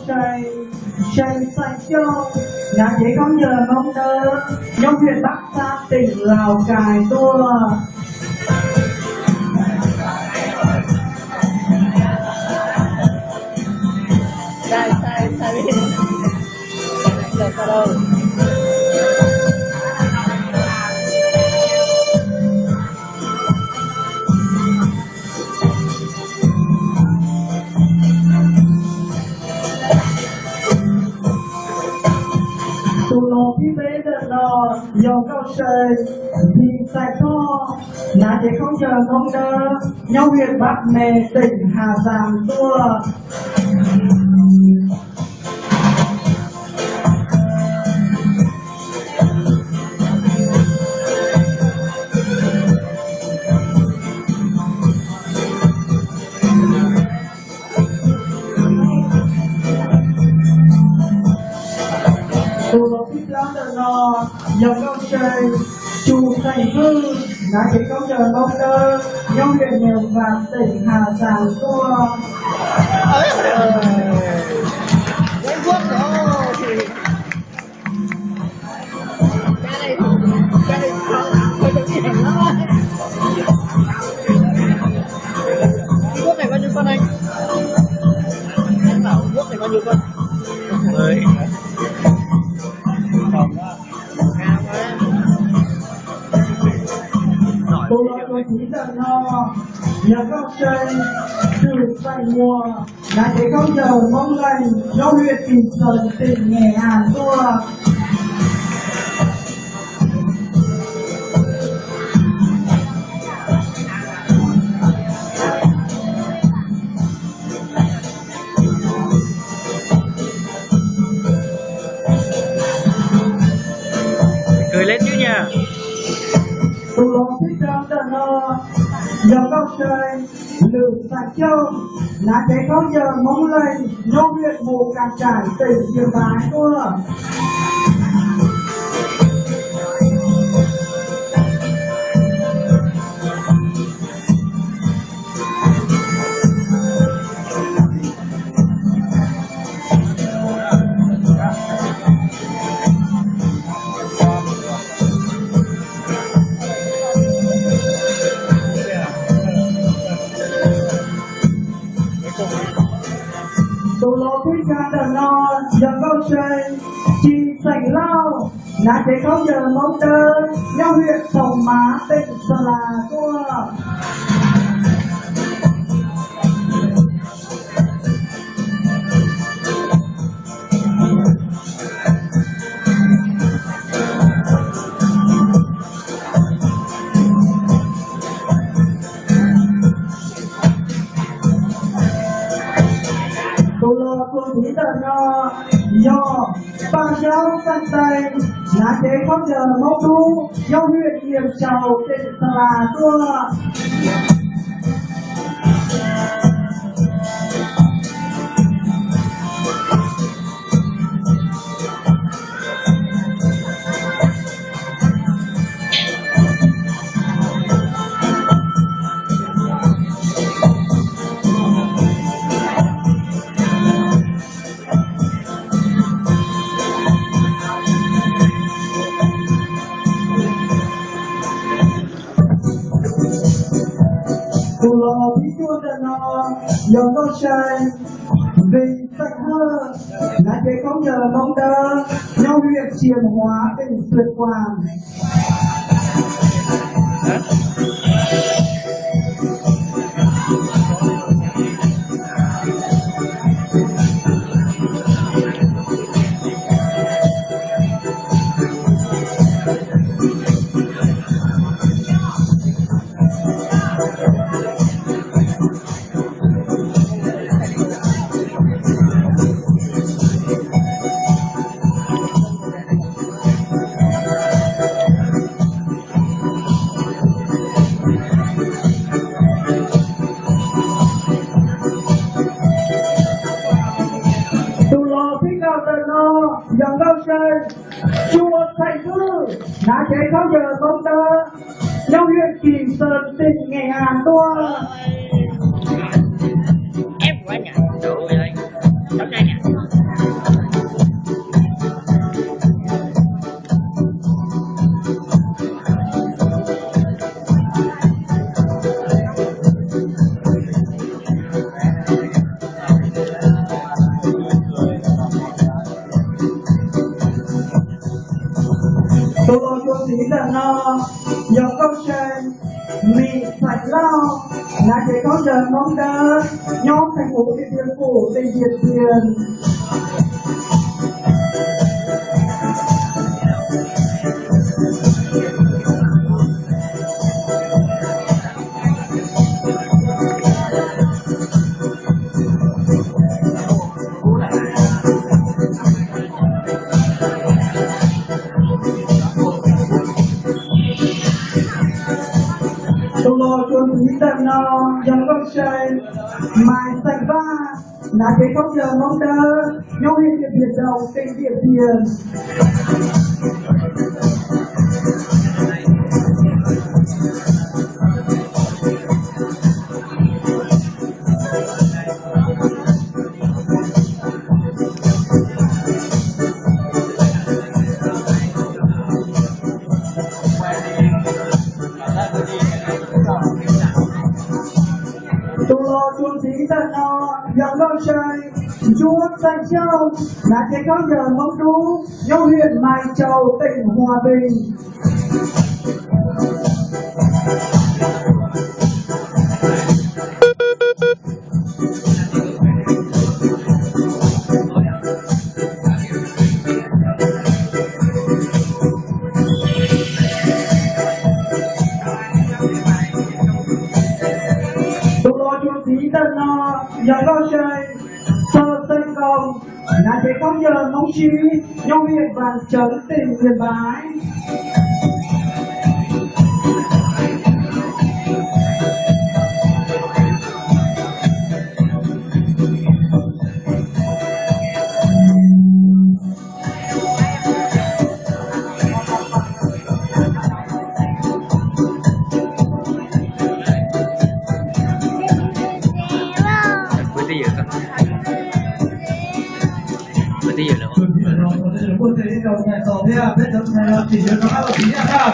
Seng, Seng Xais Xyooj, hnav cev khaub ncaws Hmoob Dawb, nyob huyện Bắc Sáp, tỉnh Lào Cai tuaj. Tus los thib peb ntawm no yog Nkauj Seng, Ntxhi Xais Thoj, hnav cev khaub ncaws Hmoob Dawb, nyob huyện Bắc Mê, tỉnh Hà Giang tuaj. Tus los thib plaub ntawm no yog Nkauj Seng, Tsu Xeem Hwj, hnav cev khaub ncaws Hmoob Dawb, nyob huyện Mường Phăng, tỉnh Hà Giang tuaj. Tus los tus chiv ntawm no yog Nkauj Seng, Tswm Xeem Muas, hnav cev khaub ncaws Hmoob Leej, nyob huyện Kỳ Sơn, tỉnh Nghệ An tuaj. Tus los thib rau ntawm no yog Nkauj Seng, Lwm Xais Xyooj, hnav cev khaub ncaws Hmoob Leej, nyob huyện Mù Cang Chải, tỉnh Yên Bái tuaj. Tus los thib xya ntawm no yog Nkauj Seng, Ci Xeem Lauj, hnav cev khaub ncaws Hmoob Dawb, nyob huyện Sông Mã, tỉnh Sơn La tuaj. Tus los tus thib ntawm no yog Paj Zaub Xeem Teej, hnav cev khaub ncaws Hmoob Dub, nyob huyện Yên Châu, tỉnh Sơn La tuaj. Tus los thib cuaj ntawm no yog Nkauj Seng, Vinh Xeem Hawj, hnav cev khaub ncaws Hmoob Dawb, nyob huyện Chiêm Hóa, tỉnh Tuyên Quang. Tus los thib kaum ntawm no yog Nkauj Seng, Tsua Xeem Hwj, hnav cev khaub ncaws Hmoob Dawb, nyob huyện Kỳ Sơn, tỉnh Nghệ An tuaj. Ntawm no yog Nkauj Sai, Mim Xais Lauj, hnav kev khaub ncaws Hmoob Dawb, nyob thành phố Điện Biên Phủ, tỉnh Điện Biên. Tus los tsuas ntxiv ntawm no yog Nkauj Sai, Maiv Xais Vaj, hnav kev khaub ncaws Hmoob Dawb, nyob huyện Điện Biên Đông, tỉnh Điện Biên. Tus los tsuas ntxiv ntawm no yog Nkauj Sai, Ntsuab Xais Xyooj, hnav kev khaub ncaws Hmoob Dub, nyob huyện Mai Châu, tỉnh Hòa Bình. Tus los tsuas ntxiv ntawm no yog Nkauj Sai, Txawj Xeej Koos, hnav kev khaub ncaws Hmoob Sib, nyob huyện Văn Chấn, tỉnh Yên Bái. Peb twb yawm, peb twb yawm lawm.